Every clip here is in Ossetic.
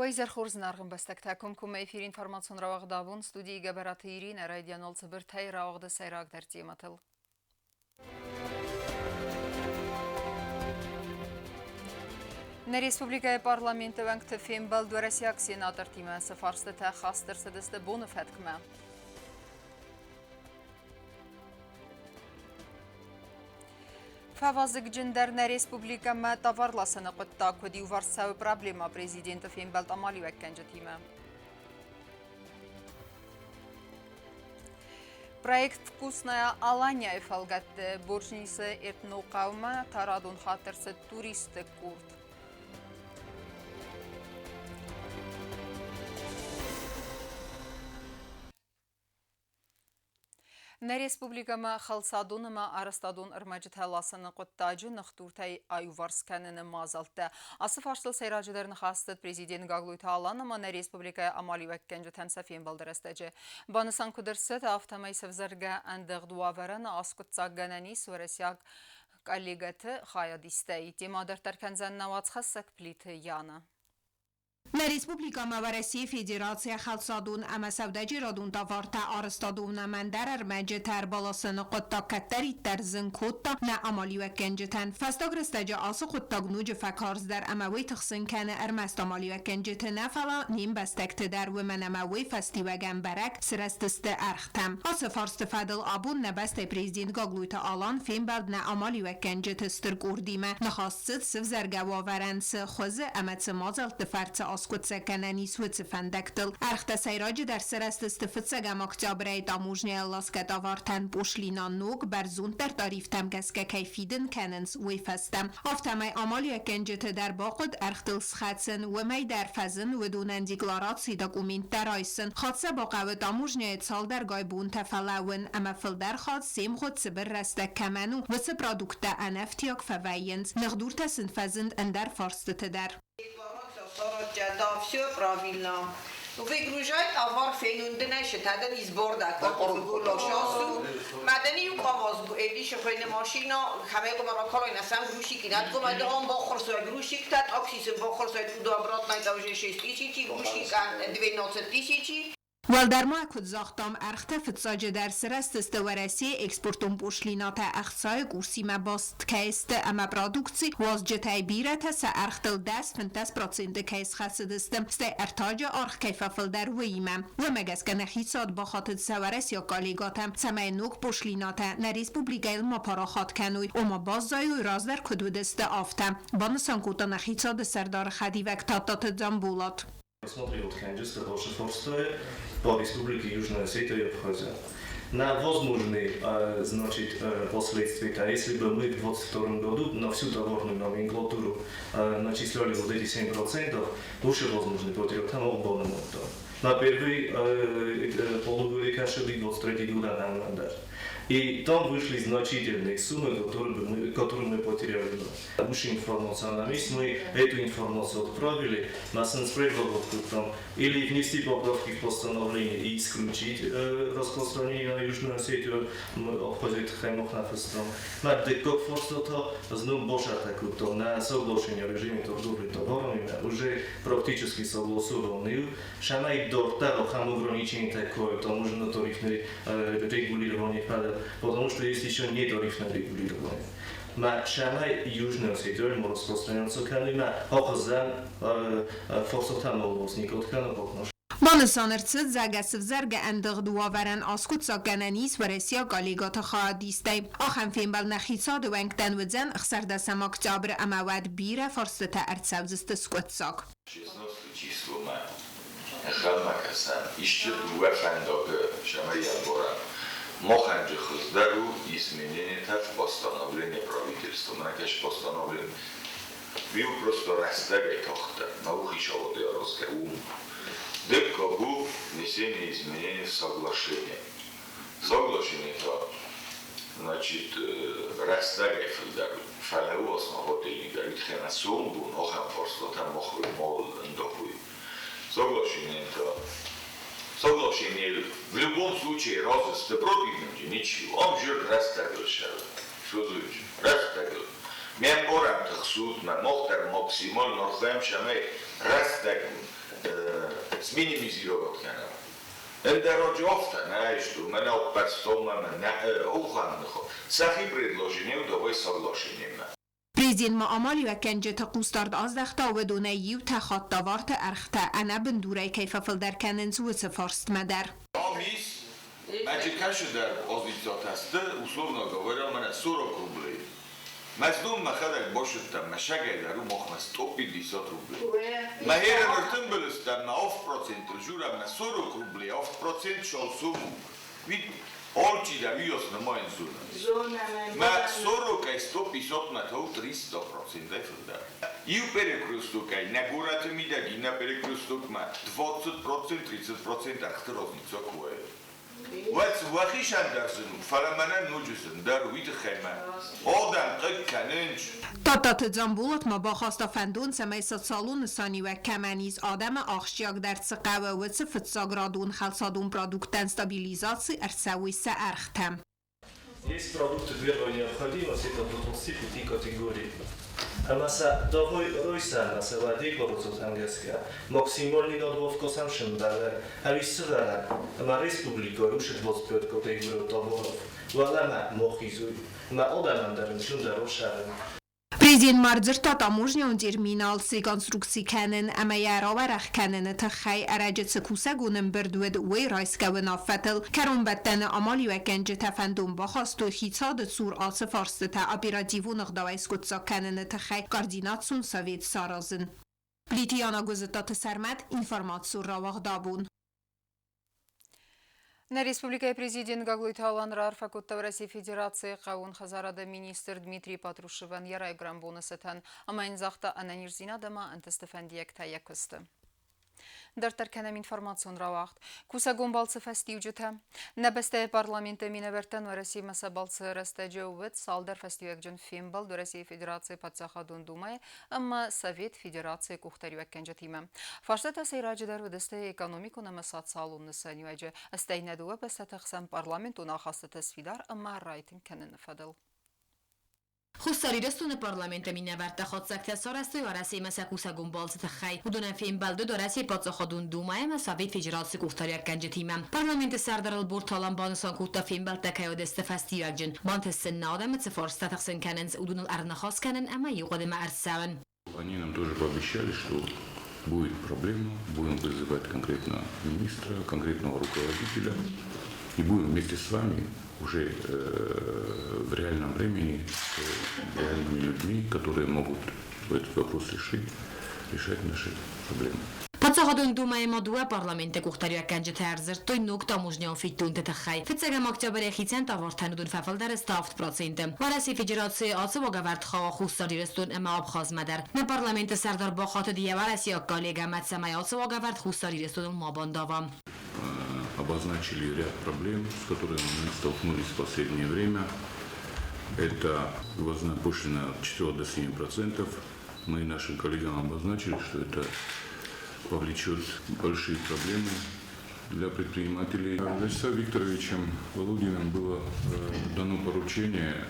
Уӕ изӕр хорз, зынаргъ ӕмбӕстӕгтӕ! Комкоммӕ эфир информацион рауагъд абон студийы Гӕбӕраты Иринӕ райдианыл цыбыртӕй рауагъды сӕйрагдӕр темӕтыл. Нӕ республикӕйы парламенты уӕнгты фембӕлд уӕрӕсейаг сенатортимӕ цы фарстытӕ хаст ӕрцыдысты боны фӕткмӕ. Фӕвазыгджындӕр нӕ республикӕмӕ товарласыны хъуыддаг куыд иуварс цӕуы проблемӕ президенты фембӕлд амалиуӕггӕнджытимӕ. Проект «Вкусная Алания»-йы фӕлгӕтты Борджнисы этнохъӕумӕ тарадон хатт ӕрцыд туристты къорд. Нӕ республикӕмӕ хӕлцадон ӕмӕ арӕзтадон ӕрмӕджытӕ ласыны хъуыддаджы ныхдуртӕй аиуварс кӕныны мадзӕлттӕ. Ацы фарстыл сӕйраджыдӕр ныхас цыд президент Гаглойты Алан ӕмӕ нӕ республикӕйы амалиуӕггӕнджытӕн сӕ фембӕлды рӕстӕджы. Банысан куыд ӕрцыд, афтӕмӕй сӕвзӕргӕ ӕндыгъд уавӕрӕн аскъуыддзаггӕнӕн ис уӕрӕсейаг коллегӕты хайадистӕй. Темӕ дарддӕр кӕндзӕн нӕ уацхӕссӕг Плиты Яна. Нӕ республикӕмӕ Уӕрӕсейы Федерацийӕ хӕлцадон ӕмӕ сӕудӕджерадон товартӕ арӕзтадон ӕмӕ ӕндӕр ӕрмӕджытӕ ӕрбаласыны хъуыддаг кӕддӕриддӕр зын кодта нӕ амалиуӕггӕнджытӕн. Фӕстаг рӕстӕджы ацы хъуыддаг ноджы фӕкарздӕр ӕмӕ уый тыхсын кӕны ӕрмӕст амалиуӕггӕнджыты нӕ, фӕлӕ не мбӕстӕгты дӕр, уымӕн ӕмӕ уый фӕстиуӕгӕн бӕрӕг сырӕзтысты ӕргътӕ. Ацы фарсты фӕдыл абон нӕ бӕстӕйы президент Гаглойты Алан фембӕлд нӕ амалиуӕггӕнджыты стыр къордимӕ. Ныхас цыд сывзӕргӕ уавӕрӕн цы хуызы ӕмӕ цы мадзӕлтты фӕрцы аскъуыддзаг кӕнӕн ис уыцы фӕндӕгтыл. Ӕргътӕ сӕйраджыдӕр сырӕзтысты фыццӕгӕм октябрӕй таможнӕйӕ ласгӕ товартӕн пошлина ног, бӕрзонддӕр тарифтӕм гӕсгӕ кӕй фидын кӕнынц, уый фӕстӕ. Афтӕмӕй амалиуӕггӕнджыты дӕр бахъуыд ӕргътыл схӕцын, уымӕй дӕр фӕзын уыдонӕн декларацийы документтӕ райсын. Хатт сӕ бахъӕуы таможнӕйы цалдӕргай бонтӕ фӕлӕууын ӕмӕ фылдӕр хатт се мгъуыд цыбыр рӕстӕг кӕмӕн у, уыцы продукттӕ ӕнӕфтиаг фӕвӕййынц. Ныхдуртӕ сын фӕзынд ӕндӕр фарстыты дӕр. Да, все правильно. Выгружай товар фенундынӕй шытӕдӕн избордат Мадани къамаз эдиши машина хамего маракалой на сам грушики надгома дом бохорсой грушик тат оксисен бохорсой туда обратно это уже 6 тысяч грушик 12 тысяч. Уӕлдӕр ма куыд загътам, ӕргътӕ фыццаджыдӕр сырӕзтысты Уӕрӕсейы экспортон пошлинӕтӕ ӕхцайы курсимӕ баст кӕй сты ӕмӕ продукци уадзджытӕй бирӕтӕ сӕ ӕргътыл 10-15% кӕй схӕцыдысты, стӕй ӕртаджы аргъ кӕй фӕфылдӕр, уыимӕ. Уымӕ гӕсгӕ нӕ хицауад бахатыд сӕ уӕрӕсейаг коллегӕтӕм, цӕмӕй ног пошлинӕтӕ нӕ республикӕйыл ма парахат кӕной, ома баззайой раздӕр куыд уыдысты, афтӕ, банысан кодта нӕ хицауады сӕрдары хӕдивӕг Тадтаты Дзамболат. Смотри, вот хенджисты Ошефорстое по Республике Южная Осетия и Абхазия. На возможные, значит, последствия, а если бы мы в 2022 году на всю товарную номенклатуру начисляли вот эти 7%, лучше возможный потеря там На первый полугодие кашели 23 года нам надо. И там вышли значительные суммы, которые мы потеряли. Лучше информация на месте, мы эту информацию отправили на там, или внести поправки в постановление и исключить распространение на Южную Осетию, Абхазию На на соглашение о режиме торговли товарами уже практически согласованы. Шамай дортар хам ограничение такое, таможенно-тарифное регулирование, потому что есть еще нетарифное регулирование. Ма шамай Южная Осетия распространяться кӕны ахызӕн фарстатӕм никот кӕны бакнаш. Банысан ӕрцыд, зӕгъгӕ, сывзӕргӕ ӕндыгъд уавӕрӕн аскъуыддзаггӕнӕн ис уӕрӕсейаг коллегӕты хайадистӕй. Ахӕм фембӕлд нӕ хицауады уӕнгтӕн уыдзӕн 16 октябры ӕмӕ уӕд бирӕ фарстытӕ ӕрцӕудзысты скъуыддзаг. 16 числомӕ ӕнхъӕлмӕ кӕсӕм исты дыууӕ фӕндагы сӕмӕй январӕн. Махӕнджы хуыздӕр у изменениетӕ в постановление правительства. Мӕнӕ кӕс постановление. Уый просто рӕстӕгӕй тагъддӕр, науы хицауады аразгӕ у. Дыккаг у внесение изменений в соглашение. Соглашение та, значит, рӕстӕгӕй фылдӕр у. Фӕлӕ у основательный дӕр, уый тыххӕй ӕмӕ сомбон ахӕм фарстатӕ махуй мал ӕндахуй. Соглашение та соглашение в любом случае разы сты против ничего. Ам же рӕстӕгыл сӕры. Что рӕстӕгыл. Ме мбарӕм тыхсут, мӕ мах дӕр максимально архайӕм, цӕмӕй рӕстӕг. Минимизировать кӕнӕм. Ӕндӕраджы афтӕ нӕ айстой, мӕнӕ аппӕрстам ӕмӕ нӕ охӕн сӕхи предложение давай соглашениемӕ. Президент ма амалиуӕггӕнджыты хъусдард аздӕхта, уыдонӕй иутӕ хатт товарты ӕргътӕ ӕнӕбындурӕй кӕй фӕфылдӕр кӕнынц, уыцы фарстмӕ дӕр. Ам ис, мӕджы кӕсыдӕр позициятӕ условно говоря, мӕнӕ 40 рублей. Мӕ знон мӕхӕдӕг башыдтӕн, мӕ сӕгӕй дӕр у махмӕ 150 рублей. Мӕ херен ӕртымбылыстӕн, мӕ 8%-ыл журӕм, мӕ 40 рублей, 8% шалсуму. Ведь алчидӕр уыйас нымайын зоны. Мӕ 40-ӕй 150-мӕ та у 300%-ӕй фылдӕр. Иу перекрестокӕй нӕ горӕты мидӕг иннӕ перекрестокмӕ 20%, 30% ӕргъты разница куы уайы. Уӕд уӕхицӕн дӕр зын у, фӕлӕ мӕнӕн ноджы зындӕр уый тыххӕй мӕ адӕм хъыг кӕнынц. Тадтаты Дзамболат ма бахаста фӕндон, цӕмӕй социалон нысаниуӕг кӕмӕн ис, адӕмы ахсджиагдӕр цы хъӕуы, уыцы фыццаградон хӕлцадон продукттӕн стабилизаци ӕрцӕуой сӕ ӕргътӕ. Есть продукты первой необходимости, это до 25 категорий. Ӕмӕ сӕ давой ройсӕн сӕ декларациотӕм гӕсгӕ максимальный надбавка сӕм сӕмбӕлы ӕви сывӕрӕн, ӕмӕ республикӕйы уыцы 25 категорийы товаров уӕлӕмӕ ма хизой, ӕмӕ адӕмӕн дӕр ӕнцондӕр у ссарын. Президент ма ӕрдзырдта таможнӕйон терминал среконструкци кӕнын ӕмӕ йӕ рауӕрӕх кӕныны тыххӕй ӕрӕджы цы кусӕгон ӕмбырд уыд, уый райсгӕ уынаффӕтыл. Кӕронбӕттӕны амалиуӕггӕнджытӕ фӕндон бахастой хицауады цур ацы фарстытӕ оперативон ӕгъдауӕй скъуыддзаг кӕныны тыххӕй координацион совет саразын. Плиты Яна, Гуызыттаты Сӕрмӕт, информацион рауагъд «Абон». Нӕ республикӕйы президент Гаглойты Алан раарфӕ кодта Уӕрӕсейы Федерацийы хъӕууон хӕдзарады министр Дмитрий Патрушевӕн йӕ райгуырӕн боны цытӕн ӕмӕ йын загъта ӕнӕниздзинад ӕмӕ ӕнтысты фӕндиӕгтӕ йӕ куысты. Дарддӕр кӕнӕм информацион рауагъд. Кусӕгон балцы фӕстиуджытӕ. Нӕ бӕстӕйы парламенты минӕвӕрттӕн Уӕрӕсемӕ сӕ балцы рӕстӕджы уыд цалдӕр фӕстиуӕгджын фембӕлд Уӕрӕсейы Федерацийы Паддзахадон Думӕйы ӕмӕ Совет Федерацийы къухдариуӕггӕнджытимӕ. Фарстатӕ сӕйраджыдӕр уыдысты экономикон ӕмӕ социалон нысаниуӕджы, стӕй нӕ дыууӕ бӕстӕты хсӕн парламентон ахастыты сфидар ӕмӕ райтынг кӕныны фӕдыл. Хуссар Ирыстоны парламенты минӕвӕрттӕ хатдзӕгтӕ сарӕзтой Уӕрӕсемӕ сӕ кусӕгон балцы тыххӕй. Уыдонӕн фембӕлд уыд Уӕрӕсейы Паддзахадон Думӕ ӕмӕ Совет Федерацийы къухдариуӕггӕнджытимӕ. Парламенты сӕрдар Ӕлборты Алан банысан кодта, фембӕлдтӕ кӕй уыдысты фӕстиуӕгджын. Бантыст сын нӕ адӕмы цы фарстатӕ хсын кӕнынц, уыдоныл ӕрныхас кӕнын ӕмӕ иу хъуыдымӕ ӕрцӕуын. Они нам тоже пообещали, что будет проблема, будем вызывать конкретно министра, конкретного руководителя и будем вместе с вами уже в реальном времени с реальными людьми, которые могут этот вопрос решить, решать наши проблемы. Паддзахадон Думӕйы ма дыууӕ парламенты къухдариуӕггӕнджытӕ ӕрдзырдтой ног таможнӕйон фиддонты тыххӕй. Фыццӕгӕм октябрӕй хицӕн товартӕн уыдон фӕфылдӕр сты 7%. Уӕрӕсейы Федерацийы ацы уагӕвӕрд хауы Хуссар Ирыстон ӕмӕ Абхазмӕ дӕр. Нӕ парламенты сӕрдар бахатыд йӕ уӕрӕсейаг коллегӕмӕ, цӕмӕй ацы уагӕвӕрд Хуссар Ирыстоныл ма бандава. Обозначили ряд проблем, с которыми мы столкнулись в последнее время. Это ввозная пошлина от 4 до 7%. Мы нашим коллегам обозначили, что это повлечет большие проблемы для предпринимателей. Вячеславом Викторовичем Володиным было дано поручение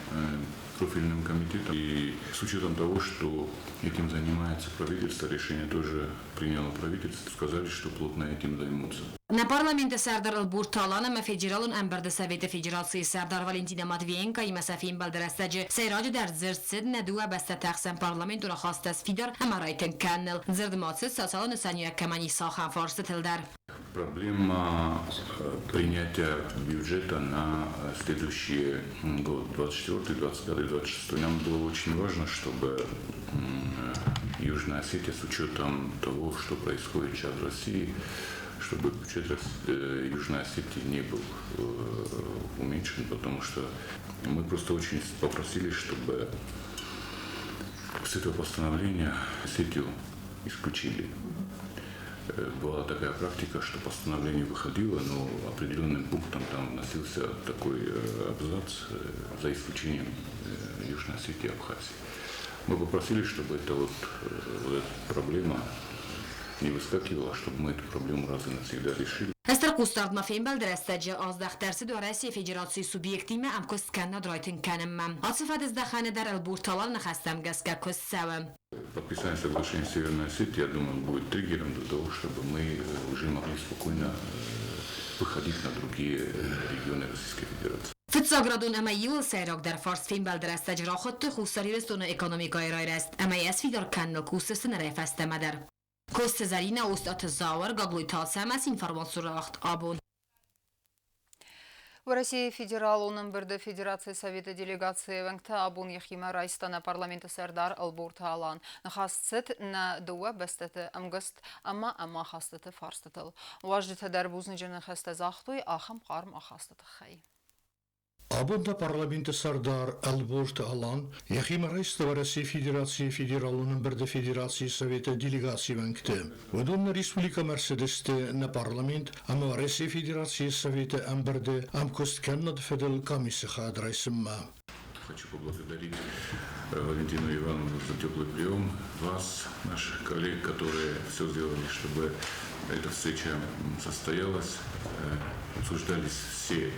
профильным комитетам. И с учетом того, что этим занимается правительство, решение тоже приняло правительство, сказали, что плотно этим займутся. Нӕ парламенты сӕрдар Ӕлборты Алан ӕмӕ Федералон ӕмбырды Советы Федерацийы сӕрдар Валентина Матвиенкоимӕ сӕ фембӕлды рӕстӕджы сӕйраджыдӕр дзырд цыд нӕ дыууӕ бӕстӕты ӕхсӕн парламентон ахастытӕ сфидар ӕмӕ райтынг кӕныныл. Дзырд ма цыд, социалон нысаниуӕг кӕмӕн ис, ахӕм фарстытыл дӕр. Проблема принятия бюджета на следующий год, 24, 25, 26. Нам было очень важно, чтобы Южная Осетия, с учетом того, что происходит сейчас в России, чтобы бюджет Южной Осетии не был уменьшен, потому что мы просто очень попросили, чтобы с этого постановления Осетию исключили. Была такая практика, что постановление выходило, но определенным пунктом там вносился такой абзац за исключением Южной Осетии и Абхазии. Мы попросили, чтобы эта вот эта проблема не выскакивала, чтобы мы эту проблему раз и навсегда решили. Стыр хъусдард ма фембӕлды рӕстӕджы аздӕхт ӕрцыд Уӕрӕсейы Федерацийы субъекттимӕ ӕмкуыст кӕнынад райтынг кӕнынмӕ. Ацы фӕдыздӕхӕны дӕр Ӕлборты Аланы ныхӕстӕм гӕсгӕ куыст цӕуы. Подписание соглашения с Северной Осетией, я думаю, будет триггером для того, чтобы мы уже могли спокойно выходить на другие регионы Российской Федерации. Фыццаградон ӕмӕ иууыл сӕйрагдӕр фарст фембӕлды рӕстӕджы рахуыдтой Хуссар Ирыстоны экономикӕйы райрӕзт ӕмӕ йӕ сфидар кӕныныл кусдзысты нырӕй фӕстӕмӕ дӕр. Коцты Зӕринӕ, Остъаты Зауыр, Гаглойты Алсӕмӕ цы информацион рауагъд абон. Уӕрӕсейы Федералон ӕмбырды Федерацийы Советы делегацийы уӕнгтӕ абон йӕхимӕ райста нӕ парламенты сӕрдар Ӕлборты Алан. Ныхас цыд нӕ дыууӕ бӕстӕты ӕмгуыст ӕмӕ ӕмахастыты фарстытыл. Уазджытӕ дӕр бузныджы ныхӕстӕ загътой ахӕм хъарм ахасты тыххӕй. Абон та парламенты сӕрдар Ӕлборты Алан йӕхимӕ райста Уӕрӕсейы Федерацийы Федералон ӕмбырды Федерацийы Советы делегацийы уӕнгты. Уыдон нӕ республикӕмӕ ӕрцыдысты нӕ парламент ӕмӕ Уӕрӕсейы Федерацийы Советы ӕмбырды ӕмкуысткӕнынады фӕдыл комиссы хайад райсынмӕ. Хочу поблагодарить Валентину Ивановну за теплый прием, вас, наших коллег, которые все сделали, чтобы эта встреча состоялась. Обсуждались все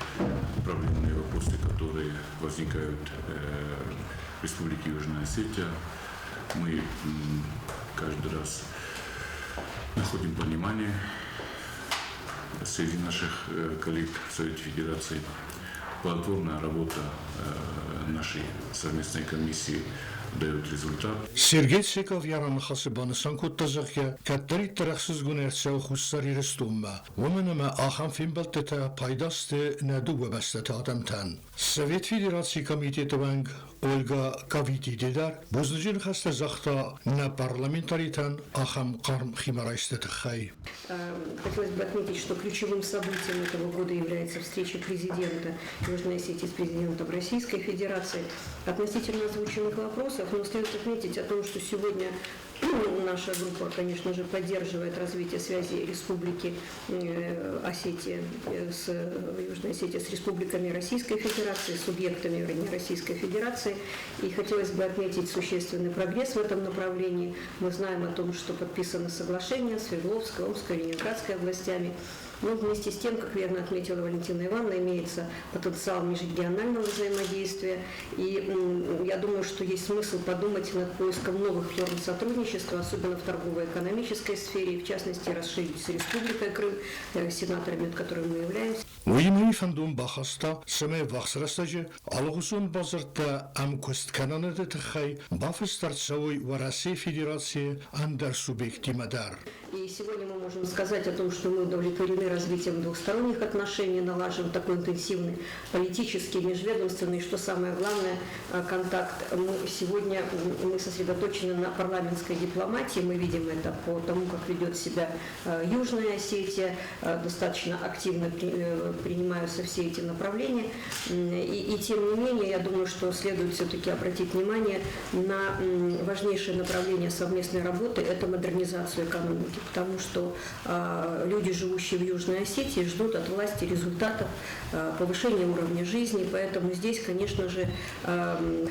проблемные вопросы, которые возникают в Республике Южная Осетия. Мы каждый раз находим понимание среди наших коллег в Совете Федерации. Плодотворная работа нашей совместной комиссии дает результат. Сергей Цеков йӕ раныхасы банысан кодта, зӕгъгӕ, кӕддӕриддӕр ӕхсызгон ӕрцӕуы Хуссар Ирыстонмӕ, уымӕн ӕмӕ ахӕм фембӕлдтытӕ пайда сты нӕ дыууӕ бӕстӕты адӕмтӕн. Совет Федерацийы комитеты уӕнг Ольга Кавитиди дӕр бузныджы ныхӕстӕ загъта нӕ парламентаритӕн ахӕм хъарм химӕрайсты тыххӕй. Хотелось бы отметить, что ключевым событием этого года является встреча президента Южной Осетии с президентом Российской Федерации. Относительно озвученных вопросов, но следует отметить о том, что сегодня наша группа, конечно же, поддерживает развитие связи Республики Осетия с Южной Осетией с республиками Российской Федерации, субъектами, вернее, Российской Федерации. И хотелось бы отметить существенный прогресс в этом направлении. Мы знаем о том, что подписано соглашение Свердловской, Омской, Ленинградской областями. Но вместе с тем, как верно отметила Валентина Ивановна, имеется потенциал межрегионального взаимодействия. И я думаю, что есть смысл подумать над поиском новых форм сотрудничества, особенно в торгово-экономической сфере, и в частности расширить с Республикой Крым, сенаторами, от которой мы являемся. Уыимӕ фӕндон бахаста, цӕмӕй ӕввахс рӕстӕджы алыгъуызон бадзырдтӕ ӕмкуысткӕнынады тыххӕй бафыст ӕрцӕуой Уӕрӕсейы Федерацийы ӕндӕр субъекттимӕ дӕр. И сегодня мы можем сказать о том, что мы удовлетворены развитием двухсторонних отношений, налаживаем такой интенсивный политический, межведомственный, что самое главное, контакт. Мы сегодня мы сосредоточены на парламентской дипломатии, мы видим это по тому, как ведет себя Южная Осетия, достаточно активно принимаются все эти направления. И тем не менее, я думаю, что следует все-таки обратить внимание на важнейшее направление совместной работы – это модернизацию экономики, потому что люди, живущие в Южной Осетии, ждут от власти результатов повышения уровня жизни, поэтому здесь, конечно же,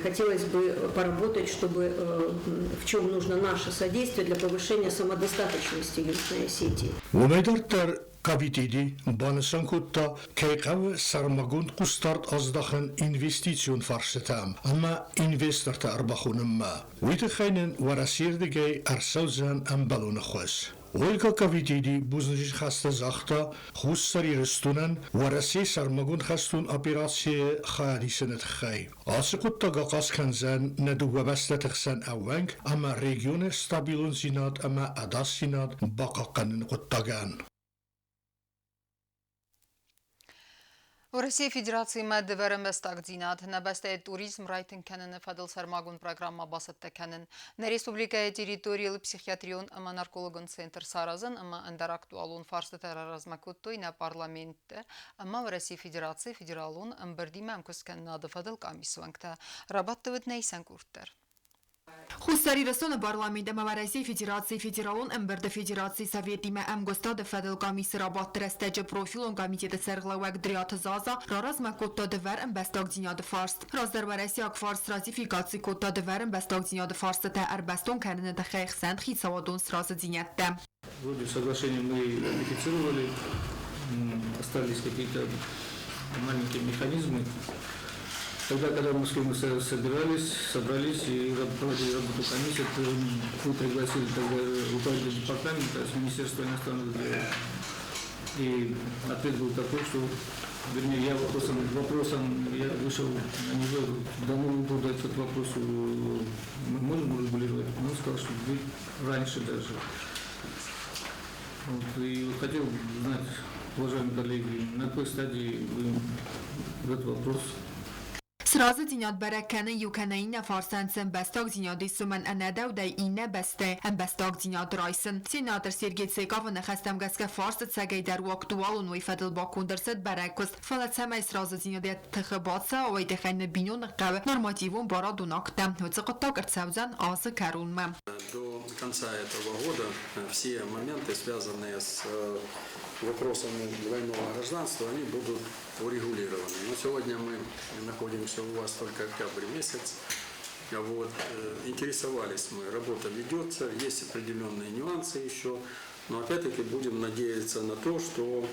хотелось бы поработать, чтобы в чем нужно наше содействие для повышения самодостаточности Южной Осетии. Уымӕй дарддӕр Кавитиди банысан кодта, кӕй хъӕуы сӕрмагонд хъусдард аздахын инвестицион фарстытӕм ӕмӕ инвестортӕ ӕрбахонынмӕ. Уый тыххӕй нын Уӕрӕсейы рдыгӕй ӕрцӕудзӕн ӕмбӕлон ӕххуыс. Ольга Кавитиди бузныджы хӕстӕ загъта Хуссар Ирыстонӕн Уӕрӕсейы сӕрмагонд хӕстон операцийы хайадисыны тыххӕй. Ацы хъуыддаг ахъаз кӕндзӕн нӕ дыууӕ бӕстӕты хсӕн ӕууӕнк ӕмӕ регионы стабилондзинад ӕмӕ ӕдасдзинад бахъахъхъӕныны хъуыддагӕн. Уӕрӕсейы Федерациимӕ дывӕр ӕмбӕстагдзинад нӕ бӕстӕйы туризм райтынг кӕныны фӕдыл сӕрмагонд программӕ бацӕттӕ кӕнын, нӕ республикӕйы территорийыл психиатрион ӕмӕ наркологон центр саразын ӕмӕ ӕндӕр актуалон фарстытӕ раразмӕ кодтой нӕ парламенты ӕмӕ Уӕрӕсейы Федерацийы Федералон ӕмбырдимӕ ӕмкуысткӕнынады фӕдыл къамисы уӕнгтӕ. Рабадты уыд нӕ исӕн къорд дӕр. Хуссар Ирыстоны парламент ӕмӕ Уӕрӕсейы Федерацийы Федералон ӕмбырды Федерацийы Советимӕ ӕмгуыстады фӕдыл къамисы рабадты рӕстӕджы профилон комитеты сӕргълӕууӕг Дриаты Заза раразмӕ кодта дывӕр ӕмбӕстагдзинады фарст. Раздӕр уӕрӕсейаг фарс ратификаци кодта дывӕр ӕмбӕстагдзинады фарстытӕ ӕрбӕстон кӕныны тыххӕй хсӕн хицауадон сразыдзинӕдтӕ. Вроде соглашение мы ратифицировали, остались какие-то маленькие механизмы. Тогда, когда в Москве мы собирались, собрались и проводили работу комиссии, вы пригласили тогда руководителя департамента с Министерства иностранных дел. И ответ был такой, что, вернее, я вопросом я вышел на него, до Нового года этот вопрос мы можем урегулировать. Он сказал, что будет раньше даже. Вот, и хотел знать, уважаемые коллеги, на какой стадии вы этот вопрос. Сразыдзинад бӕрӕг кӕны иу кӕнӕ иннӕ фарсӕн цы ӕмбӕстагдзинад ис, уымӕн ӕнӕдӕвдӕй иннӕ бӕстӕйы ӕмбӕстагдзинад райсын. Сенатор Сергей Цековы ныхӕстӕм гӕсгӕ фарст ӕцӕгӕйдӕр у актуалон, уый фӕдыл баконд ӕрцыд бӕрӕг куыст, фӕлӕ цӕмӕй сразыдзинад йӕ тыхы бацӕуа, уый тыххӕй ныббиноныг хъӕуы нормативон барадон акттӕ. Уыцы хъуыддаг ӕрцӕудзӕн азы кӕронмӕ. До конца этого года все моменты, связанные с вопросами двойного гражданства, они будут урегулированы. Но сегодня мы находимся у вас только октябрь месяц. Вот, интересовались мы, работа ведется, есть определенные нюансы еще, но опять-таки будем надеяться на то, что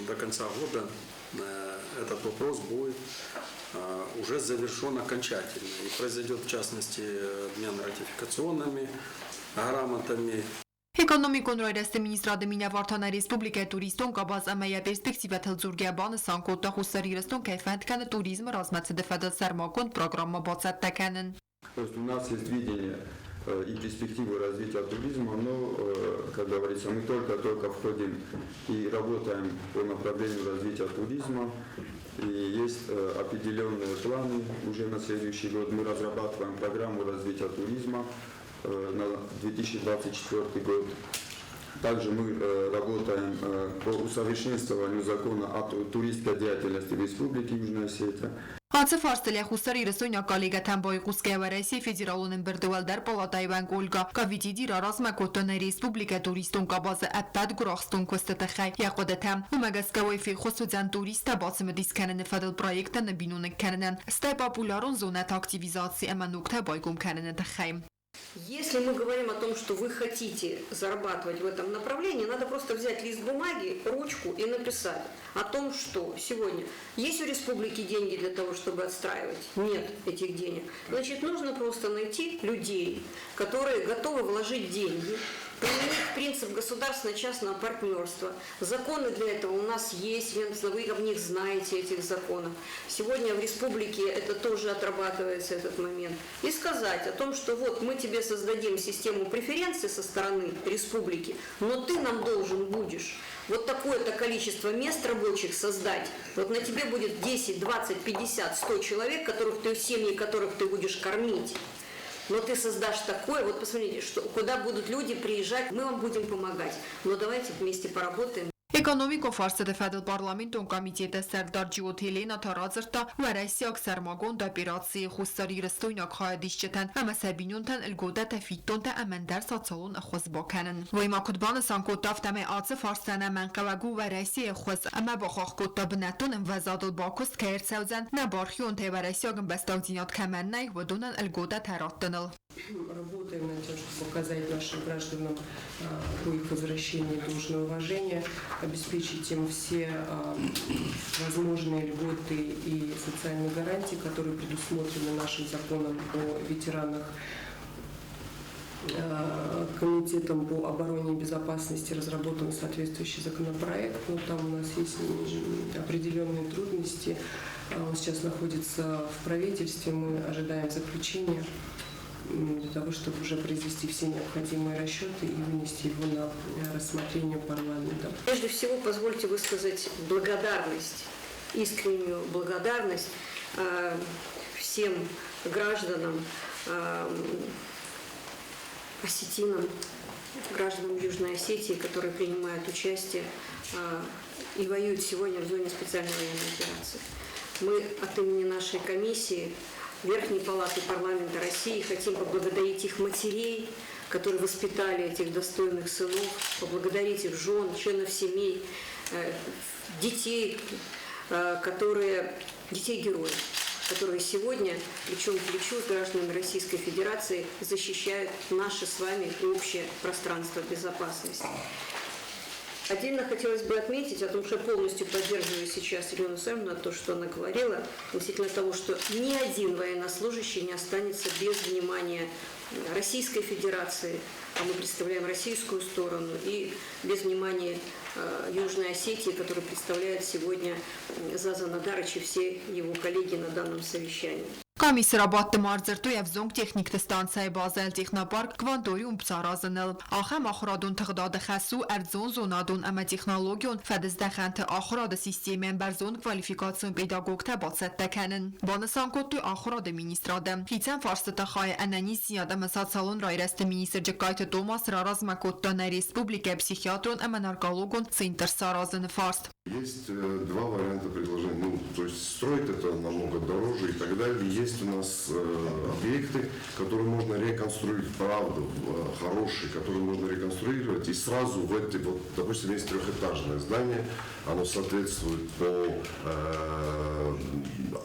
до конца года этот вопрос будет уже завершен окончательно. И произойдет, в частности, обмен ратификационными грамотами. Экономикон райрӕзты министрады минӕвар та нӕ республикӕйы туристон къабаз ӕмӕ йӕ перспективӕтыл дзургӕ банысан кодта, Хуссар Ирыстон кӕй фӕнд кӕны туризмы размӕцыды фӕдыл сӕрмагонд программӕ бацӕттӕ кӕнын. То есть у нас есть видение и перспективы развития туризма, но, как говорится, мы только-только входим и работаем по направлению развития туризма. И есть определенные планы уже на следующий год. Мы разрабатываем программу развития туризма на 2024 год. Также мы работаем по усовершенствованию закона о туристской деятельности в Республике Южная Осетия. Ацы фарстыл йӕ хуссарирыстойнаг коллегӕтӕм байхъусгӕ Уӕрӕсейы Федералон ӕмбырды уӕлдӕр палатӕйы уӕнг Ольга Ковитиди раразмӕ кодта нӕ республикӕйы туристон къабазы ӕппӕт гуырахстон куысты тыххӕй йӕ хъуыдытӕ. Уымӕ гӕсгӕ уый феххуыс уыдзӕн туристтӕ бацымыдис кӕныны фӕдыл проекттӕ ныббиноныг кӕнынӕн, стӕй популярон зонӕты активизаци ӕмӕ ногтӕ байгом кӕныны тыххӕй. Если мы говорим о том, что вы хотите зарабатывать в этом направлении, надо просто взять лист бумаги, ручку и написать о том, что сегодня есть у республики деньги для того, чтобы отстраивать? Нет этих денег. Значит, нужно просто найти людей, которые готовы вложить деньги, применить принцип государственно-частного партнерства. Законы для этого у нас есть, вы об них знаете, этих законов. Сегодня в республике это тоже отрабатывается, этот момент. И сказать о том, что вот мы тебе создадим систему преференций со стороны республики, но ты нам должен будешь вот такое-то количество мест рабочих создать. Вот на тебе будет 10, 20, 50, 100 человек, которых ты, семьи которых ты будешь кормить. Но ты создашь такое, вот посмотрите, что, куда будут люди приезжать, мы вам будем помогать. Но давайте вместе поработаем. Экономикон фарстыты фӕдыл парламентон комитеты сӕрдар Джиоты Елена та радзырдта уӕрӕсейаг сӕрмагонд операцийы хуссарирыстойнаг хайадисджытӕн ӕмӕ сӕ бинонтӕн льготӕтӕ, фиддонтӕ ӕмӕ ӕндӕр социалон ӕххуыс бакӕнын. Уый ма куыд банысан кодта, афтӕмӕй ацы фарстӕн ӕнӕмӕнгхъӕуӕг у Уӕрӕсейы ӕххуыс ӕмӕ бахахх кодта бынӕттон ӕмвӕзадыл бакуыст кӕй ӕрцӕудзӕн, нӕ бархионтӕй уӕрӕсейаг ӕмбӕстагдзинад кӕмӕн нӕй, уыдонӕн льготӕтӕ раттыныл. Работаем над тем, чтобы оказать нашим гражданам по их возвращении должное уважение, обеспечить им все возможные льготы и социальные гарантии, которые предусмотрены нашим законом о ветеранах. Комитетом по обороне и безопасности разработан соответствующий законопроект, но там у нас есть определенные трудности. Он сейчас находится в правительстве, мы ожидаем заключения для того, чтобы уже произвести все необходимые расчеты и вынести его на рассмотрение парламента. Прежде всего, позвольте высказать благодарность, искреннюю благодарность всем гражданам, осетинам, гражданам Южной Осетии, которые принимают участие и воюют сегодня в зоне специальной военной операции. Мы от имени нашей комиссии Верхней Палаты Парламента России хотим поблагодарить их матерей, которые воспитали этих достойных сынов, поблагодарить их жен, членов семей, детей, которые, детей-героев, которые сегодня плечом к плечу с гражданами Российской Федерации защищают наше с вами общее пространство безопасности. Отдельно хотелось бы отметить о том, что я полностью поддерживаю сейчас Елену Саймоновну, то, что она говорила, относительно того, что ни один военнослужащий не останется без внимания Российской Федерации, а мы представляем российскую сторону, и без внимания Южной Осетии, которую представляет сегодня Заза Нодарыч и все его коллеги на данном совещании. Къамисы рабадты ма ӕрдзырдтой ӕвзонг техникты станцӕйы базӕйыл технопарк «Кванториум» саразыныл. Ахӕм ахуырадон тыгъдады хӕс у ӕрдзон зонадон ӕмӕ технологион фӕдыздӕхӕнты ахуырады системӕйӕн бӕрзонд квалификацион педагогтӕ бацӕттӕ кӕнын, банысан кодтой ахуырады министрады. Хицӕн фарстыты хайы ӕнӕниздзинад ӕмӕ социалон райрӕзты министр Джыккайты Томас раразмӕ кодта нӕ республикӕйы психиатрон ӕмӕ наркологон центр саразыны фарст. Есть два варианта предложения. Ну, то есть строить это намного дороже и так далее. Есть у нас объекты, которые можно реконструировать, правда, хорошие, которые можно реконструировать. И сразу в эти, вот, допустим, есть трехэтажное здание, оно соответствует по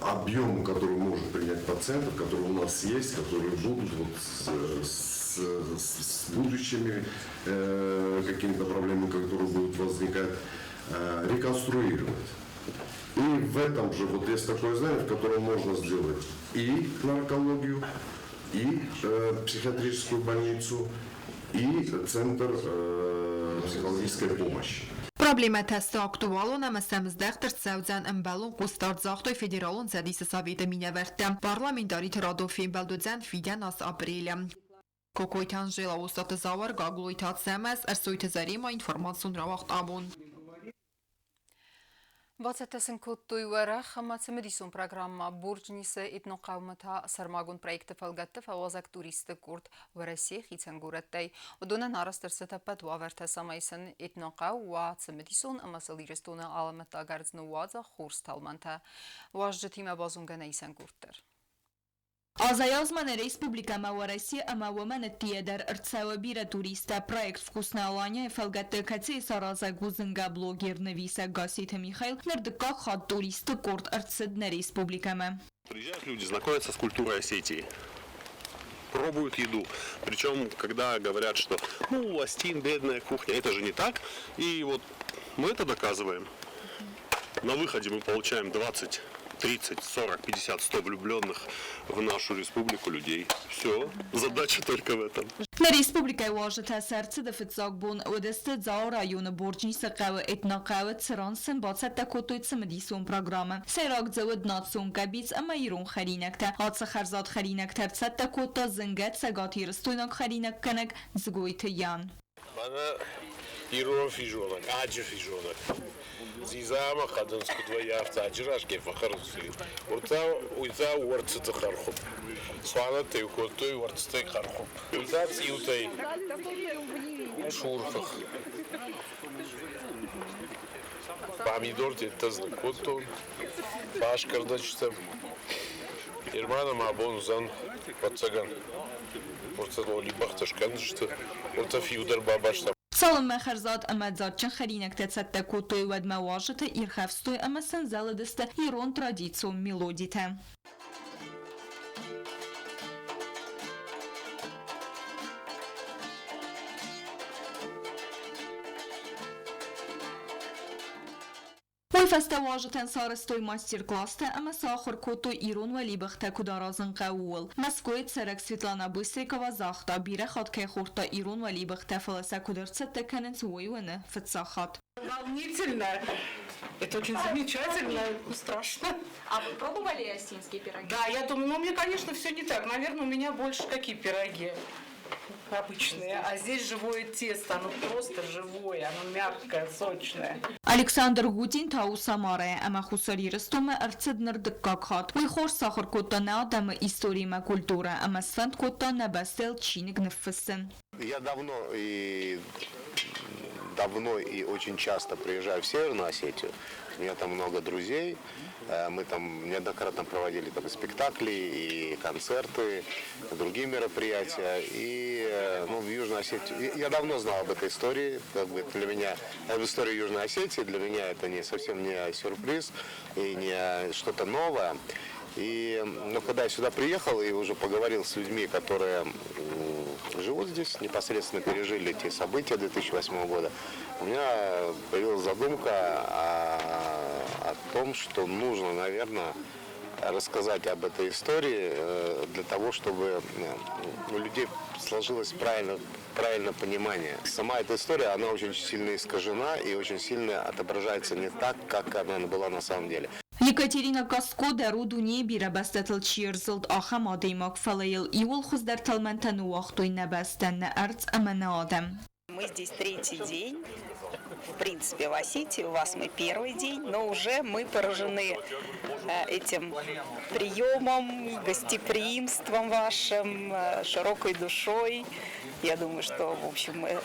объему, который может принять пациентов, которые у нас есть, которые будут вот с будущими какими-то проблемами, которые будут возникать, реконструировать. И в этом же вот есть такое здание, в котором можно сделать и наркологию, и психиатрическую больницу, и центр психологической помощи. Проблемӕтӕ сты актуалон ӕмӕ сӕм здӕхт ӕрцӕудзӕн ӕмбӕлон хъусдард, загътой Федералон Цӕдисы Советы минӕвӕрттӕ. Парламентариты радон фембӕлд уыдзӕн фидӕн аз апрелы. Кокойты Анжела, Остъаты Зауыр, Гаглойты Ацӕмӕз, Ӕрсойты Заремӕ, информацион рауагъд Абон. Бацӕттӕ сын кодтой уӕрӕх ӕмӕ цымыдисон программӕ. Борджнисы этнохъӕумӕ та сӕрмагонд проекты фӕлгӕтты фӕуазӕг туристты къорд Уӕрӕсейы хицӕн горӕттӕй. Уыдонӕн арӕзт ӕрцыд ӕппӕт уавӕртӕ, цӕмӕй сын этнохъӕу уа цымыдисон ӕмӕ сыл Ирыстоны алӕмӕттаг ӕрдз ныууадза хорз тӕлмӕнтӕ. Уазджытимӕ базонгӕ нӕ исӕн къорд дӕр. Азӕй-азмӕ нӕ республикӕмӕ Уӕрӕсе ӕмӕ уымӕн ӕддейӕ дӕр ӕрцӕуы бирӕ туристтӕ. Проект «Вкусная Алания»-йы фӕлгӕтты, кӕцыйы саразӕг у зынгӕ блогер-нывисӕг Гасситы Михаил, ныр дыккаг хатт туристты къорд ӕрцыд нӕ республикӕмӕ. Приезжают люди, знакомятся с культурой Осетии, пробуют еду. Причем, когда говорят, что ну, у осетин бедная кухня, это же не так. И вот мы это доказываем. На выходе мы получаем 20, 30, 40, 50, 100 влюбленных в нашу республику людей. Все, задача только в этом. Нӕ республикӕйы уазджытӕ сӕ ӕрцыды фыццаг бон уыдысты Дзауы районы Борджнисы хъӕуы этнохъӕуы, цыран сын бацӕттӕ кодтой цымыдисон программӕ. Сӕйраг дзы уыд национ къӕбиц ӕмӕ ирон хӕринӕгтӕ. Ацы хӕрзад хӕринӕгтӕ ӕрцӕттӕ кодта зынгӕ цӕгатирыстойнаг хӕринаггӕнӕг Дзгойты Ян. Мӕнӕ ирон физонӕг, аджы физонӕг. Дзидза ӕмӕ хъӕдындз куыд вӕййы, афтӕ аджы раз кӕй фӕхӕрынц, уый та уӕрццыты хӕрхуыпп. Цуанӕттӕ-иу кодтой уӕрццытӕй хӕрхуыпп. Уый та цъиутӕй сурфых. Памидортӕ дзы ныккодтон, басгӕрдӕджытӕ. Ерманӕн ма абон уыдзӕн, ӕвӕццӕгӕн, уӕртӕ лолибӕхтӕ скӕндзысты, уӕртӕ фиу дӕр бабаста. Цалынмӕ хӕрзад ӕмӕ дзаджджын хӕринӕгтӕ цӕттӕ кодтой, уӕдмӕ уазджыты ирхӕфстой ӕмӕ сын зӕлыдысты ирон традицион мелодитӕ. Уый фӕстӕ уазджытӕн сарӕзтой мастер-класстӕ ӕмӕ сӕ ахуыр кодтой ирон уӕлибӕхтӕ куыд аразын хъӕуы, ууыл. Мӕскуыйы цӕрӕг Светлана Быстрикова загъта, бирӕ хатт кӕй хордта ирон уӕлибӕхтӕ, фӕлӕ сӕ куыд ӕрцӕттӕ кӕнынц, уый уыны фыццаг хатт. Волнительно. Это очень замечательно, страшно. А вы пробовали осетинские пироги? Да, я думаю, ну, у меня, конечно, все не так. Наверное, у меня больше какие пироги обычные. А здесь живое тесто, оно просто живое, оно мягкое, сочное. Александр Гудин та у Самарӕйӕ ӕмӕ Хуссар Ирыстонмӕ ӕрцыд ныр дыккаг хатт. Уый хорз сахуыр кодта нӕ адӕмы историимӕ культурӕ ӕмӕ сфӕнд кодта нӕ бӕстӕйыл чиныг ныффыссын. Я давно и очень часто приезжаю в Северную Осетию. У меня там много друзей. Мы там неоднократно проводили там и спектакли, и концерты, и другие мероприятия. И ну, в Южной Осетии... Я давно знал об этой истории. Как бы для меня, об истории Южной Осетии для меня это не совсем не сюрприз и не что-то новое. И, ну, когда я сюда приехал и уже поговорил с людьми, которые живут здесь, непосредственно пережили те события 2008 года, у меня появилась задумка о том, что нужно, наверное, рассказать об этой истории для того, чтобы у людей сложилось правильное понимание. Сама эта история, она очень сильно искажена и очень сильно отображается не так, как она была на самом деле. Екатерина Каско дӕр у дунейы бирӕ бӕстӕтыл чи ӕрзылд, ахӕм адӕймаг, фӕлӕ йыл иууыл хуыздӕр тӕлмӕнтӕ ныууагътой нӕ бӕстӕ, нӕ ӕрдз ӕмӕ нӕ адӕм. Мы здесь третий день. В принципе, в Осетии у вас мы первый день, но уже мы поражены этим приемом, гостеприимством вашим, широкой душой. Я думаю, что, в общем, мы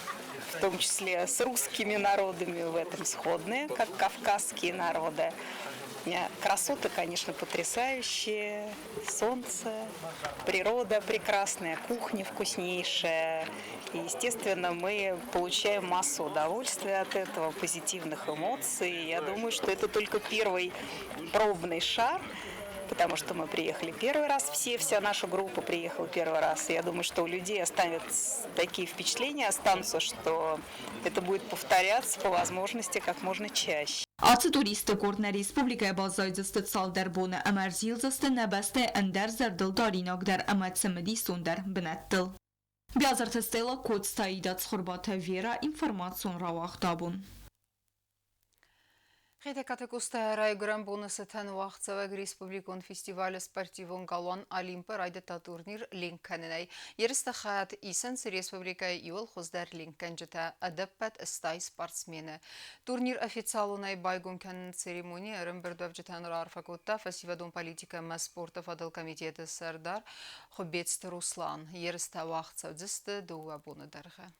в том числе с русскими народами в этом сходны, как кавказские народы. Красоты, конечно, потрясающие. Солнце, природа прекрасная, кухня вкуснейшая. И, естественно, мы получаем массу удовольствия от этого, позитивных эмоций. Я думаю, что это только первый пробный шар, потому что мы приехали первый раз, вся наша группа приехала первый раз. И я думаю, что у людей останутся такие впечатления, останутся, что это будет повторяться по возможности как можно чаще. Ацы туристты къорд нӕ республикӕйы баззайдзысты цалдӕр боны ӕмӕ ӕрзилдзысты нӕ бӕстӕйы ӕндӕр зӕрдылдаринагдӕр ӕмӕ цымыдисондӕр бынӕттыл. Биазырты Стелла, Коцты Аида, Цхуырбаты Вера, информацион рауагъд абон. Хетӕгкаты Къостайы райгуырӕн боны цытӕн уагъдцӕуӕг республикон фестивалы спортивон галуан Олимп-ы райдыдта турнир ленк кӕнынӕй. Ерысты хайад исынц республикӕйы иууыл хуыздӕр ленкгӕнджытӕ, ӕдӕппӕт 80 спортсмены. Турнир официалонӕй байгом кӕныны церемонийы ӕрӕмбырдуӕвджытӕн раарфӕ кодта фӕсивӕдон политикӕ ӕмӕ спорты фӕдыл комитеты сӕрдар Хуыбецты Руслан. Ерыстӕ уагъд цӕудзысты 2 боны дӕргъы.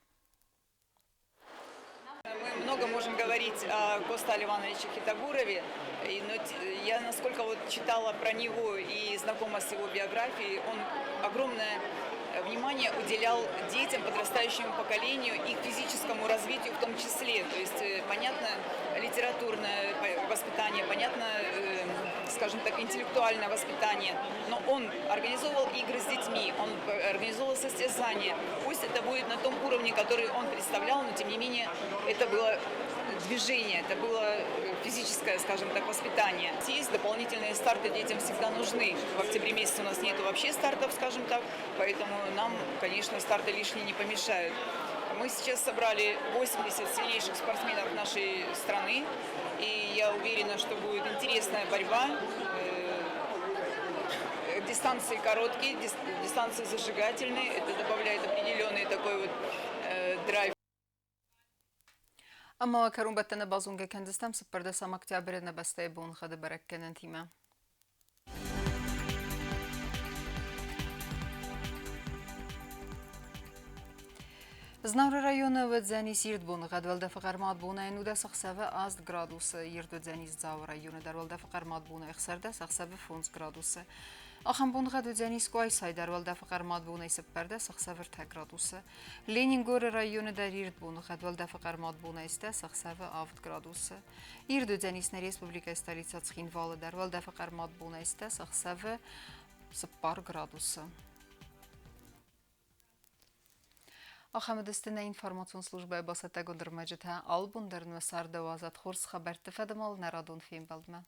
Мы много можем говорить о Костале Ивановиче Хетагурове, но я, насколько вот читала про него и знакома с его биографией, он огромное внимание уделял детям, подрастающему поколению, их физическому развитию в том числе. То есть, понятно, литературное воспитание, понятно, скажем так, интеллектуальное воспитание. Но он организовывал игры с детьми, он организовывал состязания. Пусть это будет на том уровне, который он представлял, но тем не менее это было движение, это было физическое, скажем так, воспитание. Есть дополнительные старты, детям всегда нужны. В октябре месяце у нас нету вообще стартов, скажем так, поэтому нам, конечно, старты лишние не помешают. Мы сейчас собрали 80 сильнейших спортсменов нашей страны, и я уверена, что будет интересная борьба. Дистанции короткие, дистанции зажигательные, это добавляет определенный такой вот драйв. Ӕмӕ кӕронбӕттӕны базонгӕ кӕндзыстӕм 14 октябры нӕ бӕстӕйы боныгъӕды бӕрӕггӕнӕнтимӕ. Знауыры районы уыдзӕнис ирд боныгъӕд, уӕлдӕфы хъӕрмад бонӕй 19 ӕхсӕвы 8 градусы, ирд уыдзӕнис Дзауы районы дӕр, уӕлдӕфы хъӕрмад бонӕй 16 ӕхсӕвы 5 градусы. Ахӕм боныгъӕд уыдзӕнис Къуайсайы дӕр, уӕлдӕфы хъӕрмад бонӕй 14 ӕхсӕвы 3 градусы. Ленингоры районы дӕр ирд боныгъӕд, уӕлдӕфы хъӕрмад бонӕй 10 ӕхсӕвы 7 градусы. Ирд уыдзӕнис нӕ республикӕйы столицӕ Цхинвалы дӕр, уӕлдӕфы хъӕрмад бонӕй 10 ӕхсӕвы 4 градусы. Ахӕм уыдысты нӕ информацион службӕйы бацӕттӕгонд ӕрмӕджытӕ. Алы бон дӕр нӕ царды уадзӕд хорз хабӕртты фӕдыл нӕ радон фембӕлдмӕ.